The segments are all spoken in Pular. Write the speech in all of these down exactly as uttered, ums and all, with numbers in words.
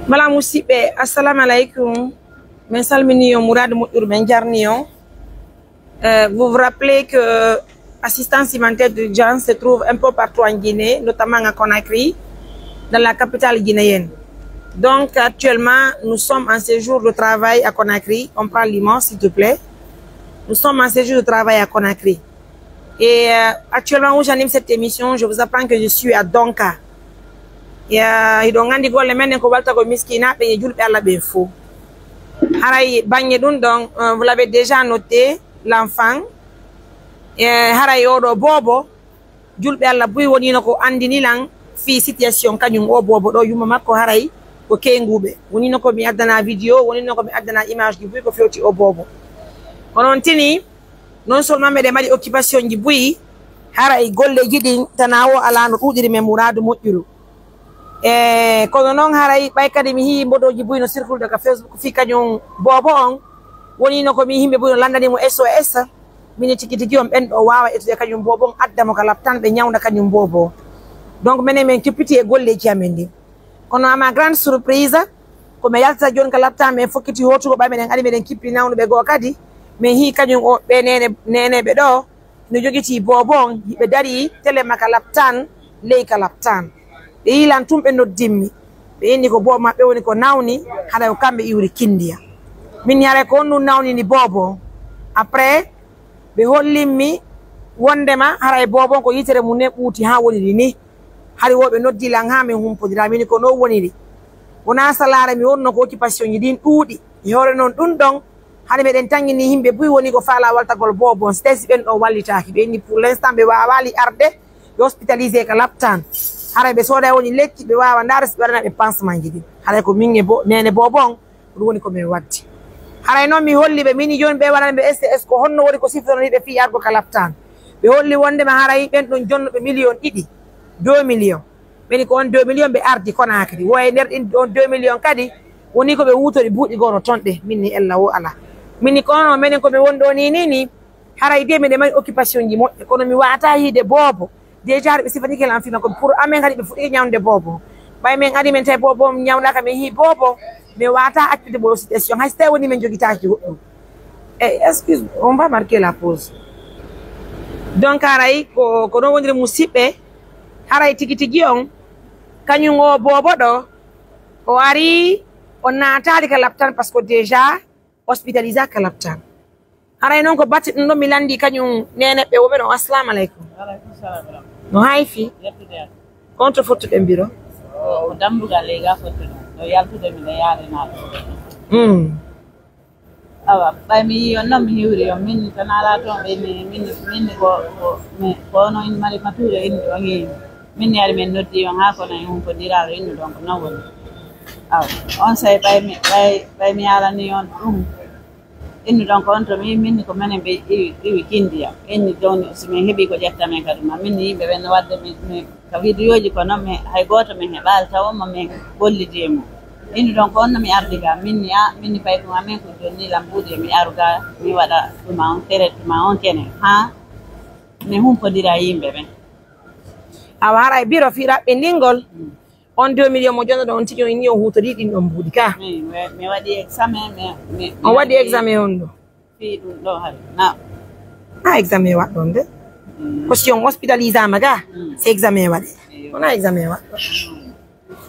Voilà, musiɓɓe, assalamu alaikum. Min salmini on, muraadu moƴƴuru men jarni on. Euh, vous vous rappelez que assistance humanitaire d'urgence se trouve un peu partout en Guinée, notamment à Conakry, dans la capitale guinéenne. Donc, actuellement, nous sommes en séjour de travail à Conakry. On prend l'image, s'il te plaît. Nous sommes en séjour de travail à Conakry. Et, euh, actuellement où j'anime cette émission, je vous apprends que je suis à Donka. E, hiɗon anndi golle men ɗen ko waltagol miskinaaɓe e julɓe Alla ɓen fow. Haray baŋŋe ɗun ɗon, euh, vous l'avez déjà noté, l'enfant, e, haray oo ɗoo boobo, julɓe Alla buy woniino ko anndini lan fii situation kañun oo boobo ɗoo, yumma makko haray ko keynguuɓe. Woniino ko mi addana vidéo, woniino ko mi addana image ji buy ko fewti oo boobo. Kono on tini, non seulement meɗen mari occupation ji buy, haray golleeji ɗin tanaa woo alaa no ɗuuɗiri men muraadu moƴƴuru. E, kono non haray ɓay kadi mi yii mboɗooji buy no circule ka Facebook fii kañun boobo on, woniino ko mi yii yimɓe buy no lanndani mo S O S, mini tigi tigi on ɓen ɗoo waawa ettude kañun boobo on, adda mo ka laptaan ɓe ñawnda kañun boobo on. Donc menen men kippiti e golleeji amen ɗin. Kono à ma grande surprise, ko mi yaltata jooni ka laptaan men fokkiti hootugo ɓay meɗen ari meɗen kippi nawnuɓe goo kadi, men yii kañun o ɓe neene-, neeneeɓe ɗoo, no jogitii boobo on, hiɓe darii telema ka laptaan, ley ka laptaan. Ɓe yii lan tun ɓe noddimmi. Ɓe inni ko boobo maɓɓe woni ko nawni, haray ko kamɓe iwri kindiya. Min haray ko on ɗun nawnini boobo on. Après, ɓe hollimmi wondema haray boobo on ko yitere mun nden ɓuuti haa woniri ni. Hari woo ɓe noddi lan haa min humpondira, min ko non woniri. Wonaa salaare mi wonno ko occupation ji ɗin ɗuuɗi. E hoore non ɗun ɗon, Hande meɗen tanngini yimɓe buy woni ko faalaa waltagol boobo on, si tawii si ɓen ɗon wallitaaki. Ɓe inni pour l'instant ɓe waawaali arde, ɓe hospitalisé ka laptaan. Haray ɓe sooday woni lekki, ɓe waawa ndaara si ɓe waɗana ɓe pansement ji ɗin. Haray ko min e bo-, neene boobo on, ko ɗum woni ko min waddi. Haray non mi holli ɓe, min jooni ɓe waɗani ɓe S T S ko honno woni ko siftoranii ɓe fii argo ka laptaan. Ɓe holli wondema haray ɓen ɗon jonnuɓe miliyon ɗiɗi, deux millions. Ɓeni ko on deux millions ɓe ardi Conakry. Wo e nder ɗin on deux millions kadi, woni ko ɓe wuutori buuɗi goo no ton ɗe. Min ni ella wo alaa. Min ni ko on, menen ko mi woni ɗoo ni, ni, ni, haray de miɗen mari occupation ji moƴƴi, kono mi waawataa yiide boobo. Déjà ɓe sifanike lan fii makko, pour amen kadi ɓe fuɗɗike ñawnde boobo. Ɓay men ari men tawi boobo on ñawndaaka, men hii boobo, mi waawataa accude mo situation, hay si tawi woni men jogitaaki goɗɗum. Eh, excuse, on va marquer la pause. Donc, haray ko, ko ɗon woniri musiɓɓe, haray tigi tigi on, kañum o boobo ɗo, o ari, o naataali ka laptan, parce que déjà, hospitalisé ka laptan. Haray non ko batti ɗum ɗon mi lanndi kañum neneɓɓe woɓɓe ɗon. Assalamu aleykum. Wa aleykum salam wa rahmatullahi. No hay fii? Yettude Yalla. Konto fottuɗen biro? Ko, ko dambugal ley ga fottuɗen. Ɗo yaltude mi ɗo yaade naata. Mm. Awa, ɓay mi yii on non mi hiwri on. Min tan alaa toon ɓe mi, min, min ko, ko, mi, ko ono in mari mature in ɗo ngi. Min yari min noddi on haa kono en humpondiraaro innu ɗon ko non woni. Awa, on say ɓay mi, ɓay, ɓay mi yaalani on ɗum. Innu ɗon ko on to mi, min ko menen ɓe iwi, iwi kindiya. Inni ɗon si min heɓi ko ƴetta men kadi ma. Min yimɓe ɓen no wadde mi, mi Ka vidéoji ko non mi, hay gooto min heɓaali tawa mo min gollidi e mum. Innu ɗon ko on no mi ardi ga, min ni, a, min ni paykun amen ko jonni lambuudi e mi aru ga, mi waɗa tuma on, tere tuma on kene, haa mi humpodira e yimɓe ɓen. Awa haray biro fii raɓɓindingol, mm, on deux millions mo jonnoɗon on tigi on inni on huutorii ɗin ɗon mbuuɗi ka? Mi, mi, mi waɗi examen, mi, mi, mi On waɗi waɗi examen on ɗo? Fii ɗum ɗo hari. Na. Na examen waɗɗon de. Mm. Ko si on hospitalisama ga, mm, si examen waɗe. Eyo. Wona examen waɗɗon. Mm.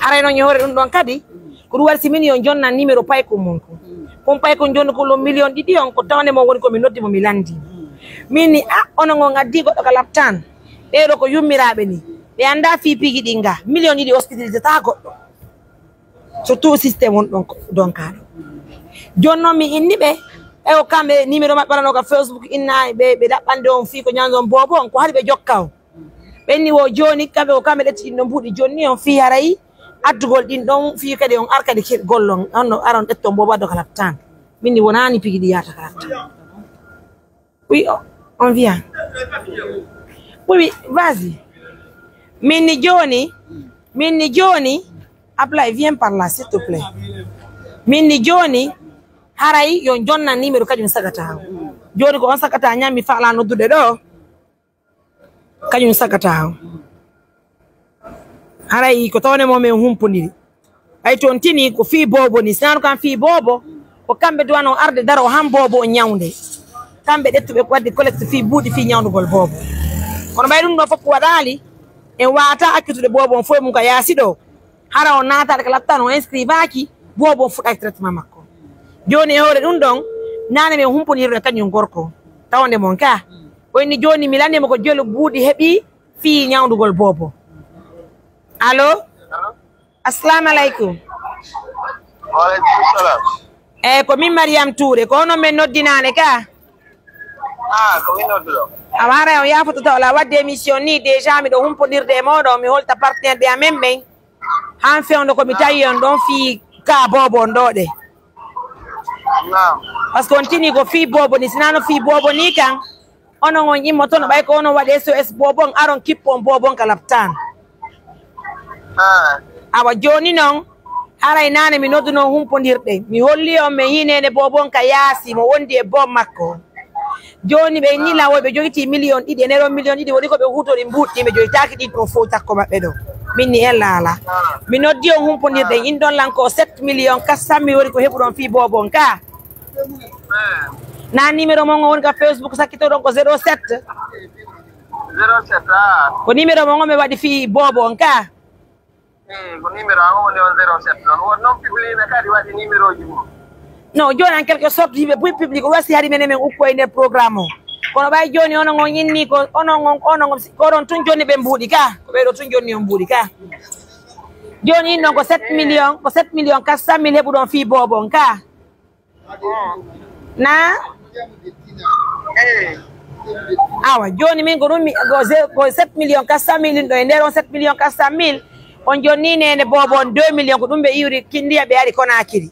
Haray non e hoore ɗum ɗon kadi, mm, ko ɗum waɗi si min yo jonnan numéro paykun mon kun. Mm. Kun paykun jonnu kun ɗum million ɗiɗi on, ko tawande mon woni ko mi noddi mo mi landi. Mm. Min ni, a, onon on addi goɗɗo ka laptan. Ɓee ɗo ko yummiraaɓe ni. Ɓe anndaa fii piiji ɗin ga. Million ɗiɗi hospitalisata goɗɗo. Surtout système on ɗon ko, ɗon ka ɗo. Jooni non mi inni ɓe, ɓe ko kamɓe numéro maɓɓe waɗano ka Facebook inna ɓe, ɓe ɗaɓɓande on fii ko ñande on boobo on, ko hari ɓe jokka on. Ɓe inni wo jooni kamɓe ko kamɓe ɗetti ɗin ɗon mbuuɗi jooni on fii haray addugol ɗin ɗon fii kadi on ar kadi ke-, gollon, on no aron ɗetton boobo addo ka laptan. Min ni wonaani piiji ɗi yaata ka laptan. Oui, on, on vient. Oui, oui, vas-y. Min ni jooni, min ni jooni, Ablaye, viens par là, s'il te plaît. Min ni jooni, haray yo jonnan numéro kañum sagata on. Jooni ko on sagata ñammi faala noddude ɗo. Kañum sagata on. Haray ko tawne mo men humpondiri. Ɓay toon tini ko fii boobo ni, sinaano kan fii boobo, ko kamɓe duwanoo arde daroo han boobo on ñawnde. Kamɓe ƴettuɓe ko waddi collecte fii buuɗi fii ñawndugol boobo. Kono ɓay ɗum ɗoo fof ko waɗaali, en waawataa accitude boobo on fof e mum ka yaasi ɗoo. Hara on naataade ka laptaan, on inscrivaaki, boobo on fuɗɗaaki traitement makko. Jooni e hoore ɗum ɗon, naane men humpondirde kañum gorko, tawande mon ka. O inni jooni mi lanndii mo ko jelu buuɗi heɓi fii ñawndugol boobo. Allo? Assalamu alaikum. Wa alaikum salam. Eyi, ko min Mariam Touré, ko onon men noddi naane ka? Ah, ko min nodduɗo. Awa, haray on yaafoto taw alaa waɗde émission ni, déjà miɗo humpondirde e mooɗon, mi holta partenaire ɓe amen ɓen. Han fewndo ko mi tawi on ɗon fii ka boobo on ɗoo ɗe. Naam. Parce que on tini ko fii boobo ni, sinaano fii boobo ni kan, onon on immoto no ɓay ko onon waɗi S O S boobo on, aron kippon boobo on ka laptaan. Ah. Awa jooni non, haray naane mi nodduno humpondirɗen. Mi holli on men hiineene boobo on ka yaasi, mo wondi e boobo makko. Jooni ɓe inni lan woy ɓe jogitii miliyon ɗiɗi, e nder on miliyon ɗiɗi woni ko ɓe huutori mbuuɗi ɗin, ɓe jogitaaki ɗin ɗon fow takko maɓɓe ɗon. Min ni en laala. Mi noddi on humpondirɗen, inɗon lan ko sept millions quatre cent mille woni ko heɓuɗon fii boobo on ka. Na numéro mon on woni ka Facebook sakkitoɗon ko zéro sept. Zéro sept, ah. Ko numéro mon on mi waɗi fii boobo on ka. Eh, ko numéro an on woni on zéro sept non. Won non publié ɓe kadi waɗi numéro ji mum. Non, jooni en quelque sorte yimɓe buy public o wasi hari menen men ukko e nder programme o. Kono ɓay jooni onon on inni ko onon on, onon on, ko oɗon tun jonni ɓe mbuuɗi ka. Ko ɓee ɗoo tun jonni on mbuuɗi ka. Jooni in ɗon ko sept millions, ko sept millions quatre cent mille heɓuɗon fii boobo on ka. Na? Awa, jooni min ko ɗum mi, ko ze-, ko sept millions quatre cent mille ɗo, e nder on sept millions quatre cent mille, on jonni neene boobo on deux millions, ko ɗum ɓe iwri Kindiya, ɓe ari Konakiri.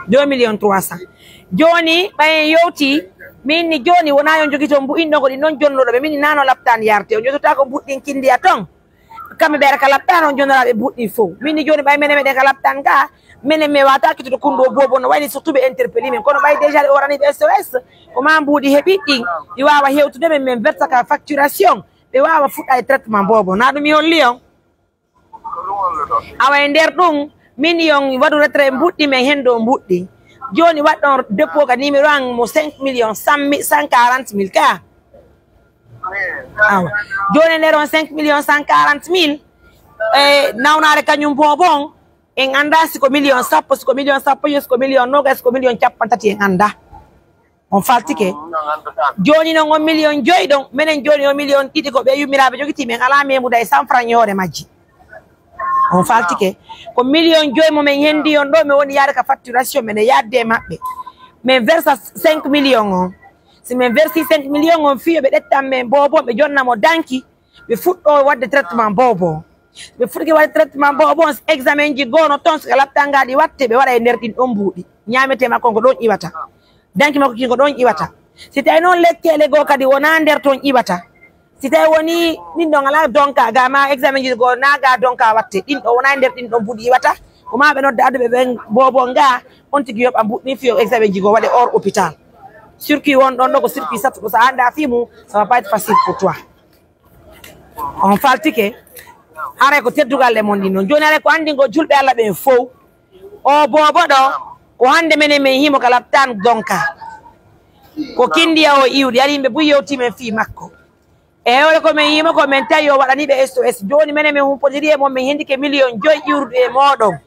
Deux millions trois cent. Jooni, ɓay en yewti, min ni jooni wonaa yon jogito mbuuɗi ɗin ɗon, ko ɗin ɗon jonnoɗo ɓe, min ni naano laptaan yarte, on jototaako mbuuɗi ɗin Kindiya ton. Kamɓe ɓe ara ka laptaan on jonnoraaɓe buuɗi fow. Min ni jooni ɓay menen meɗen ka laptaan ka, menen mi waawataa accitude kundu o boobo no wayni surtout ɓe interpellé min. Kono ɓay déjà ɓe waɗani ɓe S O S, ko maa mbuuɗi heɓi ɗin, ɗi waawa hewtude men, men versa ka facturation, ɓe waawa fuɗɗa e traitement boobo. Na ɗum mi holli on? Awa e nder ɗum, min yon waɗu retrait mbuuɗi men hen ɗo mbuuɗi. Jooni waɗɗon dépôt ka numéro an mo cinq millions cent mille, cent quarante mille ka. Awa. Jooni e nder on cinq millions cent quarante mille, e nawnaare kañum boobo on, en anndaa si ko million sappo, si ko million sappo e joy, si ko million nogas, si ko million cappanɗe tati, en anndaa. On faltike. Jooni non on million joy ɗon, menen jooni on million ɗiɗi ko ɓe yummiraaɓe jogitii, men alaa memude e cent francs e hoore majji. On faltike. Ko million joy mo men hendi on ɗo, mi woni yaade ka facturation, men e yaadde e maɓɓe. Men versa cinq millions on. Si men versi cinq millions on, fii yo ɓe ƴettan men boobo, ɓe jonna mo danki, ɓe fuɗɗo waɗde traitement boobo. Ɓe fuɗɗike waɗde traitement boobo on, si examen ji goo no ton, si ka laptanga ɗi watte, ɓe waɗa e nder ɗin ɗon mbuuɗi. Ñaametee makko ko ɗon iwata. Danki makko kin ko ɗon iwata. Si tawi non lekkeele goo kadi wonaa nder ton iwata. Si tawi woni ɗin ɗon alaa donka, ga ma examen ji goo naa ga donka watte. Ɗin ɗo wonaa e nder ɗin ɗon mbuuɗi iwata. Ko maa ɓe nodda adduɓe ɓen boobo nga, on tigi yoɓa mbuuɗi ɗin fii yo examen ji goo waɗe hors hôpital. Circuit won ɗon ɗo ko circuit sattuɗo, so a anndaa fii mum, ça va pas être facile pour toi. On faltike, haray ko teddugal e mon ɗin non. Jooni haray ko anndingol julɓe Alla ɓen fow. O boobo ɗo, ko hannde menen men himo ka laptaan donka. Ko Kindiya o iwri, ari yimɓe buy yewti men fii makko. E hewre ko men yii mo ko men tawi o waɗani ɓe S O S. Jooni menen men humpondiri e mon, men hendike million joy iwruɗo e mooɗon.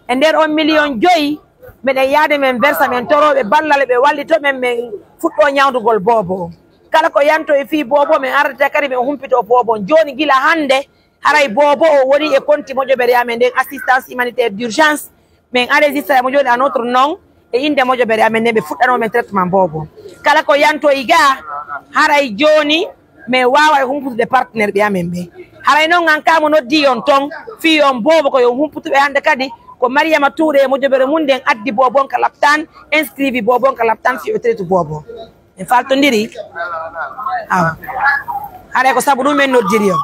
E nder on million joy, meɗen yaade men versa, men torooɓe ballal ɓe wallito men, men fuɗɗo ñawndugol boobo on. Kala ko yanto e fii boobo, men ardata kadi men humpito boobo on. Jooni gila hannde, haray boobo o woni e konti mojobere amen nden, assistance humanitaire d'urgence. Men enregistre mo jooni à notre nom e innde mojobere amen nden, ɓe fuɗɗanoo men traitement boobo. Kala ko yantoyi gaa, haray jooni men waawa e humputude partenaire ɓe amen ɓe. Haray non an kaa mo noddi on ton, fii on boobo ko yo humputuɓe hannde kadi, ko Mariama Touré e mojobere mum nden addi boobo on ka laptaan, inscrivi boobo on ka laptaan fii o traitu boobo. En faltondiri? Awa. Haray ko sabu ɗum en noddiri on.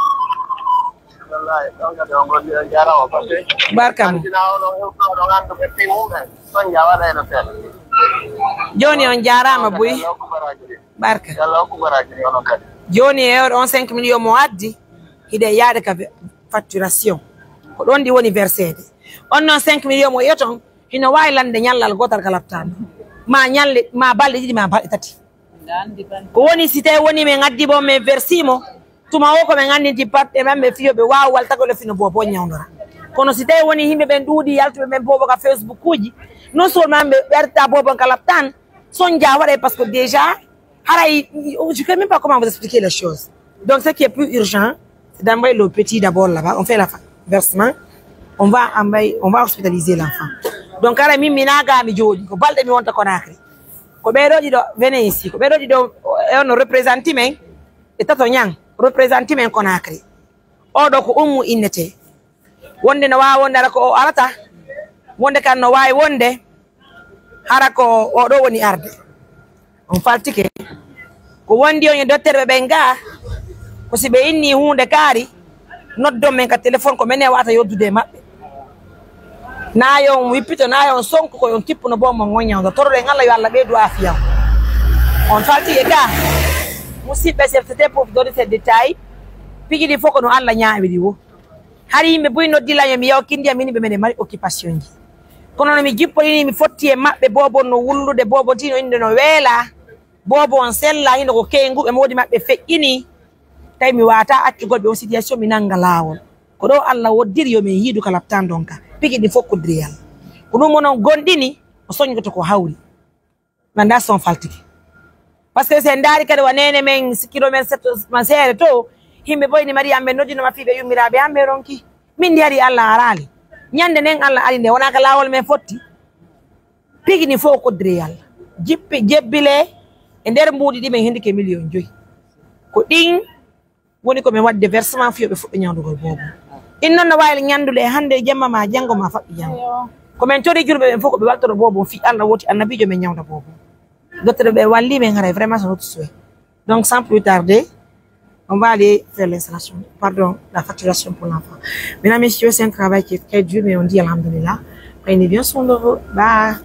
Wallahi, ɗon kadi on gondi, on jaaraama batte. Barka mo. Kantina on, on hewtuɗo ɗon anndu ɓe fii mum en. Son jaa waɗa heno seeɗa. Jooni on jaaraama buy. Barka. Yalla hokku baraaji ɗi onon kadi. Jooni e on cinq millions mo addi, hiɗen yaade ka facturation. Ko ɗon ɗi woni verseede. On non cinq millions mo yi'oton, hino waawi lande ñallal gootal ka laptaan. Ma ñalle, ma balɗe ɗiɗi, ma balɗe tati. Ko woni si tawi woni men addi mo, men versi mo, tuma o ko men anndinti partenaire maɓɓe fii yo ɓe waawu waltagol e fii no boobo on ñawndora. Kono si tawi woni yimɓe ɓen ɗuuɗi yaltuɓe men boobo ka Facebook uji, non seulement ɓe ɓerta boobo on ka laptaan, son jaa waɗay parce que déjà, haray, je sais même pas comment vous expliquer les choses. Donc ce qui est plus urgent, c'est d'envoyer le petit d'abord là-bas, on fait la fa-, versement, on va envoyer, on va hospitaliser l'enfant. Donc haray min mi naga mi jooɗi, ko balɗe mi wonta Conakry. Ko ɓee ɗoo ɗiɗo, venez ici, ko ɓee ɗoo ɗiɗo, e on no représenté men, e tato ñan, représenté men Conakry. Oo ɗoo ko Ummu innetee. Wonde no waawi wonde hara ko o arata, wonde kan no waawi wonde hara ko oo ɗoo woni arde. On faltike. Ko wondi on e dotterɓe ɓen gaa, ko si ɓe inni huunde kaari, noddon men ka telefon, ko menen wa'ata yoddude e maɓɓe. Naa yo on wippito, naa yo on sonku, ko yo on tippuno boo mon on ñawndo. Toroɗen Alla yo Alla ɓeydu aafiya on. On faltike gaa, musidɓe, c'était pour vous donner ces détails. Piiji ɗi fof ko no Alla ñaawiri wo. Hari yimɓe buy noddi lan yo mi yaw kindiya, min ɓe menen mari occupation ji. Kono no mi jippoyini, mi fotti e maɓɓe, boobo no wullude, boobo tino innde no weela, boobo on sella, hino ko keyngu, ɓe moodi maɓɓe feƴƴini. Tawi mi waata accugol ɓe on situation, mi nanga laawol. Ko ɗo Alla woddiri yo min hiidu ka laptaan ɗon ka. Piiji ɗi fof kuddiri Alla. Ko ɗum onon gonɗini, o soñgoto ko hawri. Nanda son faltike. Parce que si en ndaari kadi wa neene men si kilomètre sept ma seere to, yimɓe boyni Mariam ɓe noddino ma fii ɓe yummiraaɓe an ɓe ronki. Min ndi hari Alla araali. Ñande nden Alla ari nde wonaa ka laawol men fotti. Piiji ɗi fof kuddiri Alla. Jippi, jebbile e nder mbuuɗi ɗi men hindike miliyon joyi. Ko ɗin woni ko min waɗde versement fii yo ɓe fuɗɗo ñawndugol boobo. In non no waawi ñanndude e hannde e jemma ma janngo ma faɓɓi janngo. Ko min tori julɓe ɓen fof ko ɓe waltoro boobo fii Alla woti annabiijo men ñawnda boobo. Docteur ɓe walli men haray vraiment c'est notre souhait. Donc sans plus tarder, on va aller faire l'installation, pardon, la facturation pour l'enfant. Mesdames, messieurs, c'est un travail qui est très dur, mais on dit alhamdulillah. Prenez bien soin de vous. Bye.